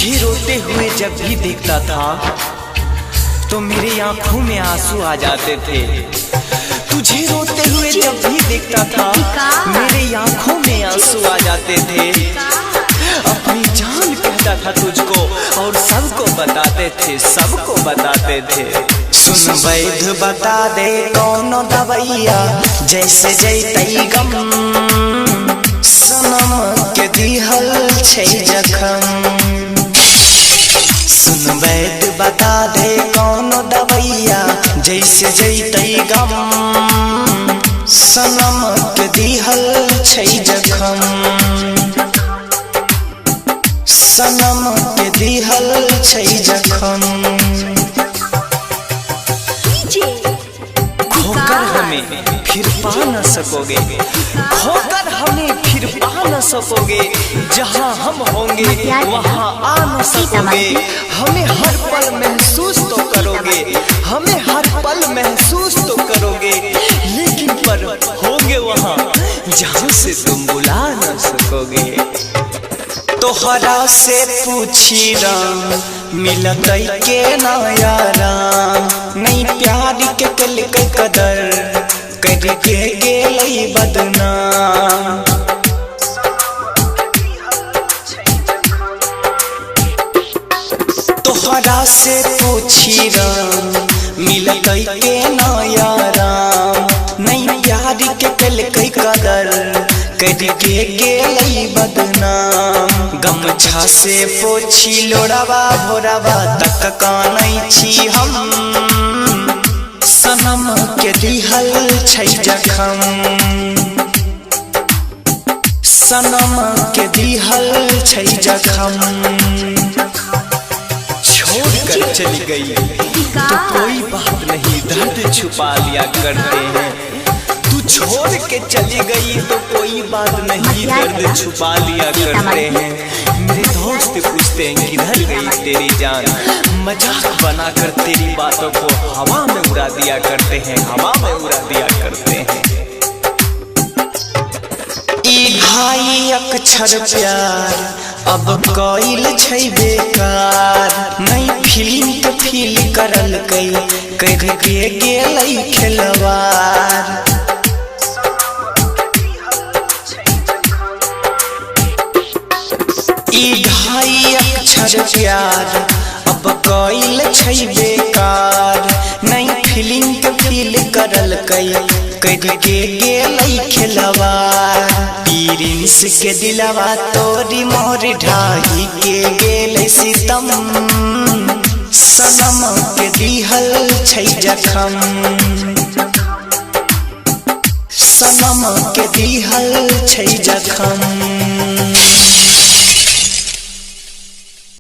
तुझे रोते हुए जब भी देखता था तो मेरी आंखों में आंसू आ जाते थे। तुझे रोते हुए जब भी देखता था मेरी आंखों में आंसू आ जाते थे। अपनी जान कहता था तुझको और सबको बताते थे, सबको बताते थे। सुन वैध बता दे कौनो दवैया जैसे जैतई गम, सनम के दिहल छै जखम। सुन वैध बता दे कौनो दवैया जैसे जैतई गम, सनम के दिहल छै जखम। सनम के दिहल छै जखम। खोकर हमें फिर पा न सकोगे, खोकर हमें फिर पा न सकोगे। जहाँ हम होंगे वहाँ आ न सकोगे। हमें हर पल महसूस तो करोगे, हमें हर पल महसूस तो करोगे, लेकिन पर होंगे वहाँ जहाँ से तुम बुला न सकोगे। तोहरा से पूछी राम मिलतई के नया राम, नहीं प्यार के कल कदर करके गेलई बदनाम। तोहरा से पूछी राम मिलतई के नया राम, नहीं प्यार के कल कदर करके गेलई बदनाम। गमछा से पोछी लोड़ावा भोरावा तक कानै छी हम, सनम के दिहल छै जखम। सनम के दिहल छै जखम। छोड़ कर चली गई तो कोई बात नहीं, दर्द छुपा लिया करते हैं। तू छोड़ के चली गई तो कोई बात नहीं, दर्द छुपा लिया करते हैं। मेरे दोस्त पूछते हैं किधर गई तेरी जान, मजाक बनाकर तेरी बातों को हवा में उड़ा दिया करते हैं, हवा में उड़ा दिया करते हैं। ई ढाई अक्षर प्यार अब कइल छै बेकार, नहीं फीलिंग के फील करलकै करके गेलै खेलवार। ई ढाई अक्षर प्यार अब कइल छै बेकार, नहीं फीलिंग के फील करलकै करके गेलै खेलवार। प्रिंस के दिलवा तोरी मोर ढाही के गेलै सितम, सनम के दिहल छै जखम। सनम के दिहल छै जखम।